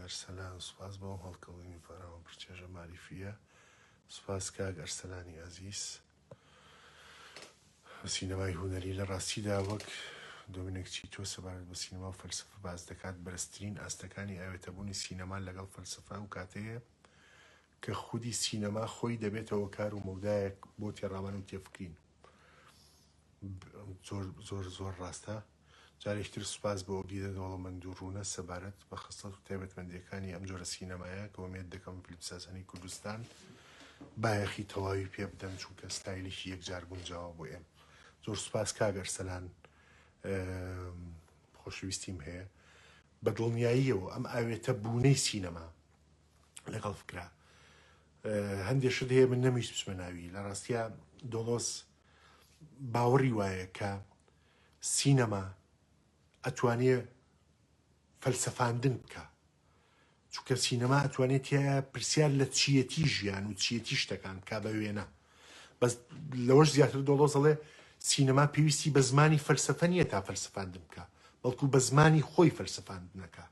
ئەرسەلان سوپاس بۆ ئەم هەڵکەڵینی پاراوە پڕچێژە مەعریفییە. سوپاس کاک ئەرسەلانی ئازیز. سینەمای هونەری لە ڕاستیدا وەک دۆمینیک چیتۆ سەبارەت بە سینەما و فەلسەفە باس دەکات، بەرزترین ئاستەکانی ئاوێتەبوونی سینەما لەگەڵ فەلسەفە ئەو کاتەیە کە خودی سینەما خۆی دەبێتەوە کار و مەودایەک بۆ تێڕامان و تێفکرین. زۆر زۆر زۆر ڕاستە. جارێکی تر سوپاس بۆ ئەو دیدە دەوڵەمەند و ڕوونە سەبارەت بە خەسڵەت و تایبەتمەندییەکانی ئەم جۆرە سینەمایە کە ئومێد دەکەم فیلمسازانی کوردستان بایەخی تەواوی پێ بدەن چونکە ستایلێکی یەکجار گونجاوە بۆ ئێم. زۆر سوپاس کاک ئەرسەلان خۆشەویستیم هەیە. بە دڵنیاییەوە ئەم ئاوێتە بوونەی سینەما لەگەڵ فکرا هەندێ شت هەیە من نەمویست بچمە ناوی لە ڕاستیا دۆڵۆس باوەڕی وایە کە سینەما ئەتوانێ فەلسەفاندن بکا چونکە سینەما ئەتوانێت تیایا پرسیار لە چیەتی ژیان و چیەتی شتەکان بکا بە وێنە بەس لەوەش زیاتر دۆڵۆز ئەڵێ سینەما پێویستی بە زمانی فەلسەفە نییە تا فەلسەفاندن بکا بەڵکو بە زمانی خۆی فەلسەفاندنەکە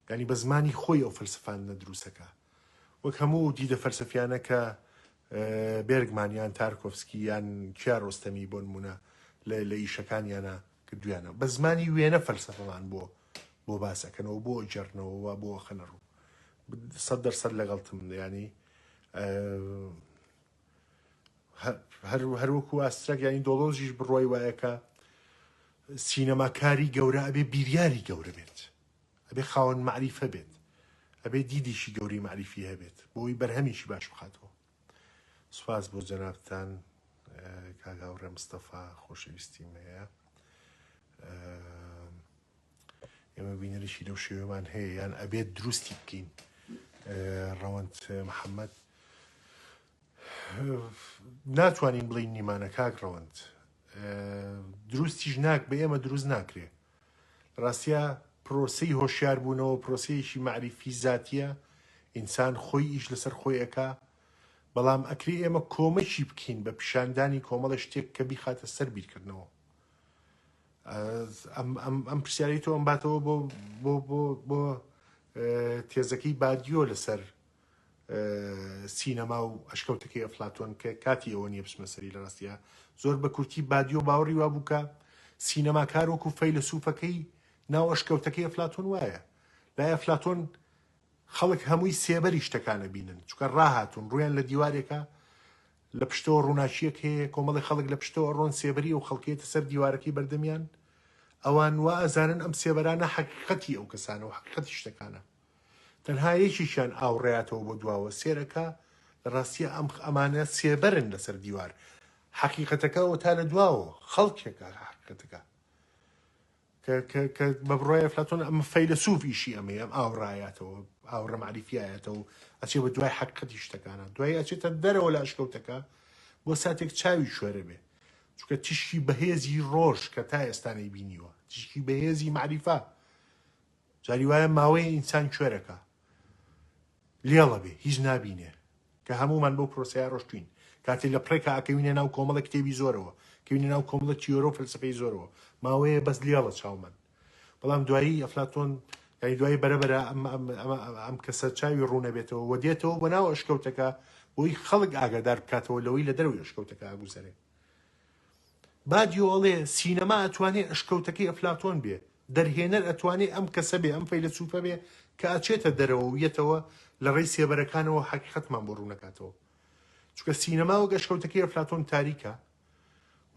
یانی بە زمانی خۆی ئەو فەلسەفاندنە دروستەکە وەک هەموو دیدە فەلسەفیانە کە بێرگمان یان تارکۆفسکی یان کیارۆستەمی بۆ نمونە لە ئیشەکانیانە کردویانە بە زمانی وێنە فەلسەفەمان بۆ بۆ باسەکەنەوە بۆ جەرنەوە و بۆ خەنە ڕوو سەد دەرسەد لەگەڵتم ینی هەر هەروەکو ئاسترەک ینی دۆڵۆزیش بڕای وایە کە سینەماکاری گەورە ئەبێ بیریاری گەورە بێت ئەبێ خاوەن مەعریفە بێت ئەبێ دیدێکی گەورەی مەعریفی هەبێت بۆی بەرهەمێکی باش بخاتەوە سوپاس بۆ جەنابتان کاک هاوڕێ مستەفا خۆشەویستیم هەیە ئێمە بینەرێکی لەو شێوەمان هەیە یان ئەبێت دروستی بکەین ڕەوەند محەممەد ناتوانین بڵین نیمانە کاک ڕەوەند دروستیش ناک بە ئێمە دروست ناکرێ ڕاستیا پرۆسەی هۆشیار بوونەوە پرۆسەیەکی مەعریفی زاتیە، ئینسان خۆی ئیش لەسەر خۆی ئەکا، بەڵام ئەکرێ ئێمە کۆمەکی بکەین بە پیشاندانی کۆمەڵە شتێک کە بیخاتە سەر بیرکردنەوە. ئەم ئەم ئەم پرسیارەی تۆ ئەمباتەوە بۆ بۆ بۆ بۆ تێزەکەی بادیۆ لەسەر سینەما و ئەشکەوتەکەی ئەفلاتۆن کە کاتی ئەوە نییە بچمە سەری لە ڕاستیا زۆر بە کورتی بادیۆ باوەڕی وابوو کە سینەماکار وەکو فەیلەسوفەکەی ناو ئەشکەوتەکەی ئەفلاتۆن وایە لای ئەفلاتۆن خەڵک هەمووی سێبەری شتەکانە بینن چونکە ڕاهاتون ڕویان لە دیوارێکە لە پشتەوە ڕووناکیەک هەیە کۆمەڵی خەڵک لە پشتەوە ڕۆن سێبەری ئەو خەڵکێتە سەر دیوارەکەی بەردەمیان ئەوان وا ئەزانن ئەم سێبەرانە حەقیقەتی ئەو کەسانە و حەقیقەتی شتەکانە تەنها یەکێکیان ئاوڕەیاتەوە بۆ دواوە سێرەکە لە ڕاستیا ئەم ئەمانە سێبەرن لەسەر دیوار حەقیقەتەکە ئەوەتا لە دواوە خەڵکێکە حەقیقەتەکە کە کە کە بە بڕوای ئەفلاتۆن ئەمە فەیلەسوف ئیشی ئەمەیە ئەم ئاوڕایاتەوە ئاوڕە مەعریفیایەتەوە ئەچێ بە دوای حەقیقەتی شتەکانە دوای ئەچێتە دەرەوە لە ئەشکەوتەکە بۆ ساتێک چاوی کوێرە بێ چونکە تیشکی بەهێزی ڕۆژ کە تا ئێستا نەیبینیوە تیشکی بەهێزی مەعریفە جاری وایە ماوەیە ئینسان کوێرەکە لێڵە بێ هیچ نابینێ کە هەمومان بەو پرۆسەیە ڕۆشتوین کاتێ لە پڕێکا ئەکەوینە ناو کۆمەڵە کتێبی زۆرەوە کەوینە ناو کۆمەڵە تیۆرە و فەلسەفەی زۆرەوە ماوەیە بەس لێڵە چاومان بەڵام دوایی ئەفلاتۆن یعنی دوایی بەرەبەرە ئەم کەسە چاوی ڕوونەبێتەوە و دێتەوە بۆ ناو ئەشکەوتەکە بۆی خەڵک ئاگادار بکاتەوە لەوەی لە دەرەوەی ئەشکەوتەکە ئەگوزەرێ بادیۆ ئەڵێ سینەما ئەتوانێ ئەشکەوتەکەی ئەفلاتۆن بێ، دەرهێنەر ئەتوانێ ئەم کەسە بێ، ئەم فەیلەسوفە بێ کە ئەچێتە دەرەوە و یەتەوە لە ڕێی سێبەرەکانەوە حەقیقەتمان بۆ ڕوونەکاتەوە. چونکە سینەما وەک ئەشکەوتەکەی ئەفلاتۆن تاریکە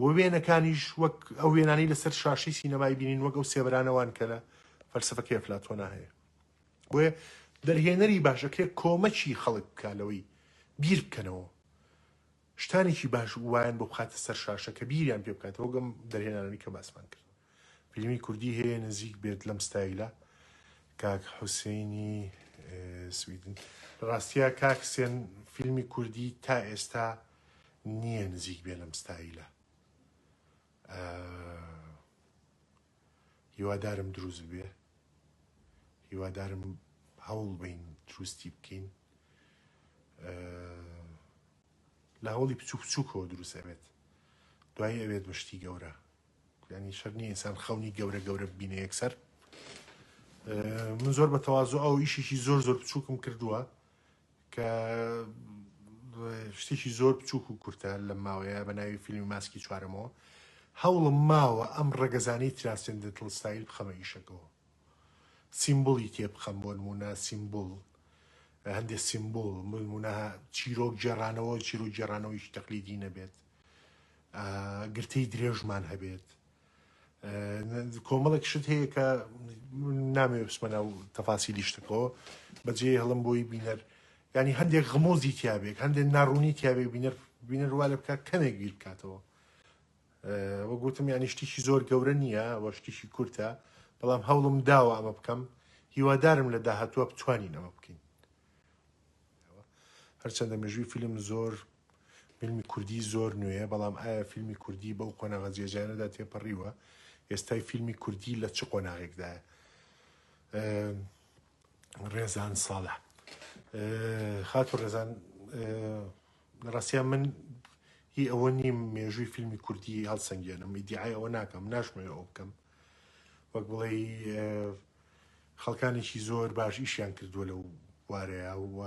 و وێنەکانیش وەک ئەو وێنانەی لەسەر شاشەی سینەمای بینین وەک ئەو سێبەرانە وان کە لە فەلسەفەکەی ئەفلاتۆنا هەیە. بۆیە دەرهێنەری باش ئەکرێ کۆمەکی خەڵک بکا لەوەی بیر بکەنەوە. شتانێکی باش وایان بۆ بخاتە سەر شاشە کە بیریان پێ بکاتەوە وەک ئەم دەرهێنانەی کە باسمان کرد. فیلمی کوردی هەیە نزیک بێت لەم ستایلە کاک حوسێنی سویدن ڕاستە کاک حسێن فیلمی کوردی تا ئێستا نییە نزیک بێ لەم ستایلە هیوادارم دروست بێ هیوادارم هەوڵ بین دروستی بکەین لە هەوڵی بچوک بچوکەوە دروست ئەبێت دوایی ئەبێت بە شتی گەورە یعنی شەر نییە ئینسان خەونی گەورە گەورە ببینە یەکسەر. من زۆر بە تەوازۆ ئەو ئیشێکی زۆر زۆر بچووکم کردووە کە شتێکی زۆر بچووک و کورتە لەم ماوەیە بە ناوی فیلمی ماسکی چوارەمەوە هەوڵم ماوە ئەم ڕەگەزانەی transcendental style بخەمە ئیشەکەەوە سیمبولی تێ بخەم بۆ نمونە سیمبول هەندێک سیمبول نمونە چیرۆک گێڕانەوە چیرۆک گێڕانەوەیش تەقلیدی نەبێت گرتەی درێژمان هەبێت کۆمەڵێک شت هەیە کە نامەوێت بچمە ناو تەفاسیلی شتەکەەوە بەجێ هەڵم بۆی بینەر ینی هەندێک غمۆزی تیاابێک هەندێک ناڕوونی تیاابێک بینەر بینەر وا لە بکات کەمێک بیر بکاتەوە وە گوتم ینی شتێکی زۆر گەورە نییە وە شتێکی کورتە بەڵام هەوڵم داوە ئەمە بکەم هیوادارم لە داهاتووە بتوانین ئەمە بکەین هەرچەندە مێژووی فیلم زۆر فیلمی کوردی زۆر نوێیە، بەڵام ئایا فیلمی کوردی بەو قۆناغە جیاجیانەدا تێپەڕیوە؟ ئێستای فیلمی کوردی لە چ قۆناغێکدایە؟ ڕێزان ساڵح خاتو ڕێزان لە ڕاستیا من هی ئەوە نیم مێژووی فیلمی کوردی هەڵسەنگێنم ئیدیعای ئەوە ناکەم ناشمەوێ ئەو بکەم وەک بڵێ خەڵکانێکی زۆر باش ئیشیان کردووە لەو بوارەیە و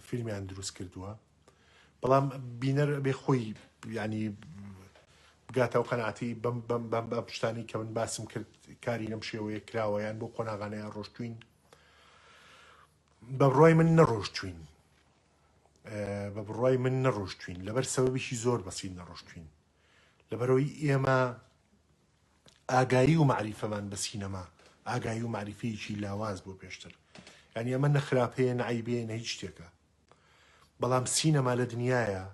فیلمیان دروست کردووە بەڵام بینەر بێ خۆی ینی بگاتەوە قەناعەتی بەم بەم بەم بەم شتانی کە من باسم کرد کاری لەم شێوەیە کراوە یان بۆ قۆناغانەیان ڕۆشتوین بە بڕای من نەڕۆشتوین بە بڕای من نەڕۆشتوین لەبەر سەبەبێکی زۆر بەسیت نەڕۆشتوین لەبەرەوەی ئێمە ئاگایی و مەعریفەمان بە سینەما ئاگایی و مەعریفەیەکی لاواز بۆ پێشتر یعنی ئەمە نە خراپەیە نە عەیبەیە نە هیچ شتێکە بەڵام سینەما لە دنیاە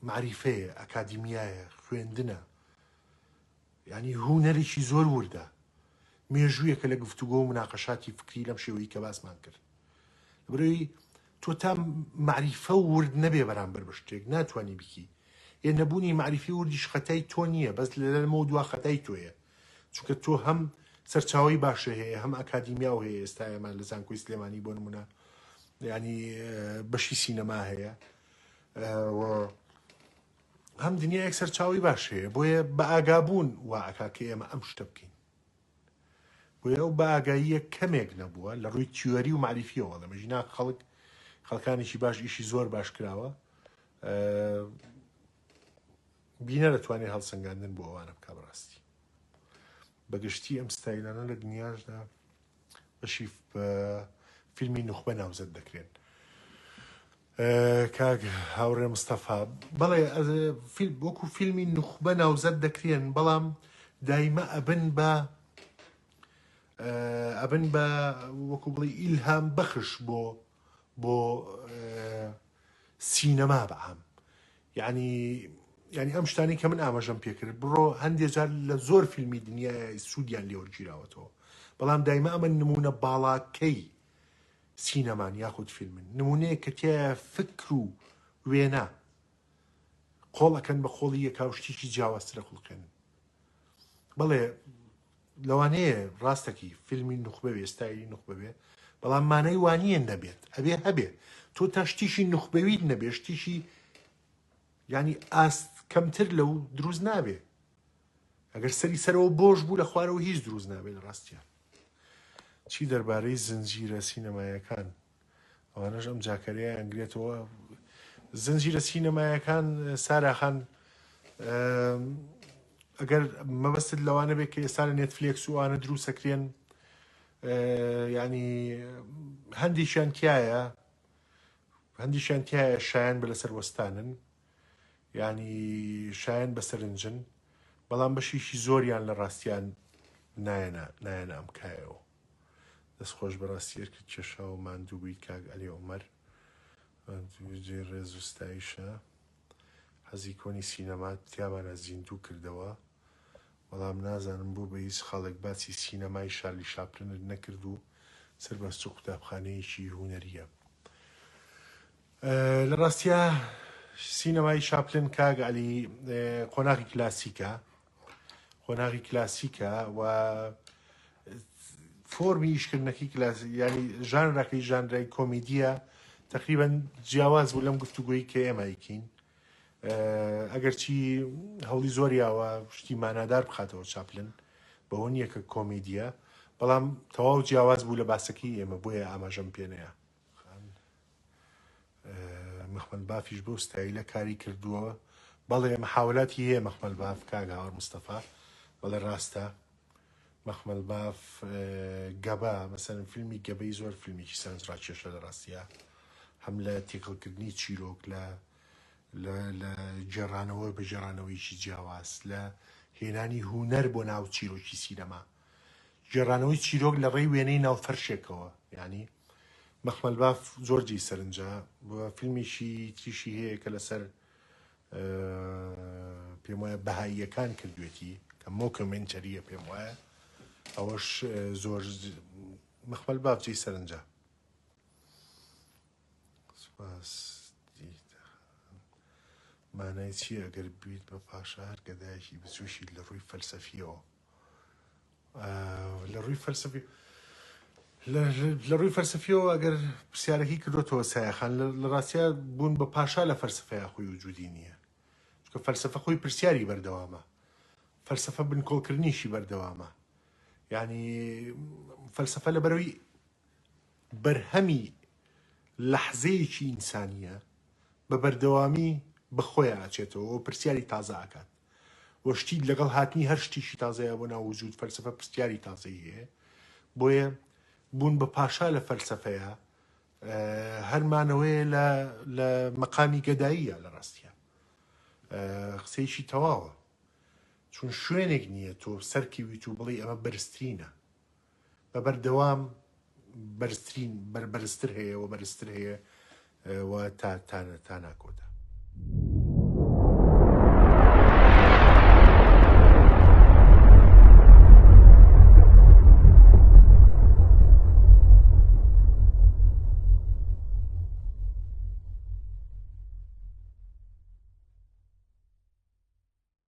مەعریفەیە ئەکادیمیایە خوێندنە ینی هوەرێکی زۆر وردە مێژوویەکە لە گفتوگۆ و مناقەشاتی فکری لەم شێوەی کە باسمان کرد برۆی تۆ تا مەعریفە ورد نەبێ بەرامبەر بە شتێک ناتوانانی بیکی ئێ نەبوونی مەعریفەی وردیش خەتای تۆ نییە بەس لەمەوە دوا خەتای تۆیە چونکە تۆ هەم سەرچاوی باشە هەیە هەم ئەکادیمیا و هەیە ئێستا ئێمە لە زانکۆی سلێمانی بۆ نمونە ینی بەشی سینەما هەیە هەم دنیایەک سەرچاوی باش هەیە بۆیە بە ئاگابوون وا ئەکا کە ئێمە ئەم شتە بکەین بۆیە ئەو بە ئاگاییە کەمێک نەبووە لە ڕووی تیۆری و معریفیەوە لە مەژینا خەڵک خەڵکانێکی باش ئیشی زۆر باش کراوە بینەر دەتوانێت هەڵسەنگاندن بۆ ئەوانە بکە بەڕاستی بەگشتی ئەم ستایلانە لە دنیاشدا بەشی فیلمی نوخبە ناوزەد دەکرێن کاک هاوڕێ مستەفا بەڵێ وەکو فیلمی نوخبە ناوزەد دەکرێن بەڵام دایمە ئەبن بە ئەبن بە وەکو بڵێ ئیلهام بەخش بۆ بۆ سینەما بەعام یعنی یعنی ئەم شتانی کە من ئاماژەم پێکرد بڕۆ هەندێک جار لە زۆر فیلمی دنیای سوودیان لێوەرگیراوەتەوە بەڵام دایمە ئەمە نمونە باڵاکەی سینەمان یاخود فیلمن نمونەیەک کە تیایا فکر و وێنە قۆڵ ئەکەن بە قۆڵی یەکا و شتێکی جیاوازتر ئەخوڵقێنن بەڵێ لەوانەیە ڕاستەکی فیلمی نوخبە بێ ستایلی نوخبە بێ بەڵام مانای وانییە نەبێت ئەبێ هەبێ تۆ تا شتێکی نوخبەویت نەبێ شتێکی ینی ئاست کەمتر لەو دروست نابێ ئەگەر سەری سەرەوە بۆش بوو لە خوارەوە هیچ دروست نابێت لە ڕاستیان چی دەربارەی زنجیرە سینەمایەکان ئەوانەش ئەم جاکەرەیان گرێتەوە زنجیرە سینەمایەکان ساراخان ئەگەر مەبەستت لەوانە بێت کە ئێستا لە نێتفلێکس و ئەوانە دروستەکرێن ینی هەندێکیان تایە هەندێکیان تایە شایان بە لەسەر وەستانن ینی شایان بە سەرنجن بەڵام بەشێکی زۆریان لە ڕاستیان نایەنە نایەنە ئەم کایەوە. دەست خۆش بەڕاستی ئەرکت کێشاوە ماندوو بوویت کاک عەلی عومەر جێی ڕێز و ستایشە حەزی کۆنی سینەمات تیامانە زیندوو کردەوە بەڵام نازانم بۆ بە هیچ خاڵێک باسی سینەمای شارلی شاپلنت نەکرد و سەر بە چ قوتابخانەیەکی هونەریە لە ڕاستیا سینەمای شاپلن کاک عەلی قۆناغی کلاسیکە قۆناغی کلاسیکە و فۆرمی ئیشکردنەکەی کلاس ینی ژانرەکەی ژانرای کۆمیدیە تقریبا جیاواز بوو لەم گفتوگۆی کە ئێمە ئەیکەین ئەگەرچی هەوڵی زۆر یاوە شتی مانادار بخاتەوە چاپلن بەوە نییە کە کۆمیدیە. بەڵام تەواو جیاواز بوو لە باسەکەی ئێمە بۆیە ئاماژەم پێ نەیا. خان مەخمەل بافیش بەو ستایلە کاری کردووە بەڵێ محاولاتی هەیە مەخمەل باف کاک هاوار مستەفا بەڵێ ڕاستە مەخمەل باف گەبە مەسەن فیلمی گەبەی زۆر فیلمێکی سەرنجڕاکێشە لە ڕاستیە هەم لە تێکەڵکردنی چیرۆک لە لە گێڕانەوە بە گێڕانەوەیکی جیاواز لە هێنانی هوەر بۆ ناو چیرۆکی سینەما گێڕانەوەی چیرۆک لە ڕێی وێنەی ناو فەرشێکەوە یانی مەخمەلباف زۆر جێی سەرنجە و فیلمێکی تریشی هەیە کە لەسەر پێم وایە بەهاییەکان کردوێتی کە مۆکۆمێنتەریە پێم وایە ئەوەش زۆر مەخمەل باف جێی سەرنجە سپاس مانای چییە ئەگەر بیت بە پاشا هەر گەدایەکی بچووشیت لە ڕووی فەلسەفیەوە لە ڕووی فەلسەفی لە ڕووی فەلسەفیەوە ئەگەر پرسیارەکەی کردوتەوە سایەخان لە ڕاستیا بوون بە پاشا لە فەلسەفەیە خۆی وجودی نییە چونکە فەلسەفە خۆی پرسیاری بەردەوامە فەلسەفە بنکۆڵکردنیشی بەردەوامە یعنی فەلسەفە لە بەرەوەی بەرهەمی لەحزەیەکی ئینسانیە بە بەردەوامی بە خۆیان ئەچێتەوە و پرسیاری تازە ئەکات و شتی لەگەڵ هاتنی هەر شتیکی تازەیە بۆ ناو وجود فەلسەفە پرسیاری تازەی هەیە بۆیە بوون بە پاشا لە فەلسەفەیە هەر مانەوەیە لە لە مەقامی گەداییە لە ڕاستیە قسەیەکی تەواوە چون شوێنێک نییە تۆ سەرکەویت و بڵێ ئەمە بەرزترینە بە بەردەوام بەرزترین بەر بەرزتر هەیە و بەرزتر هەیە و تا تا تا ناکۆتا.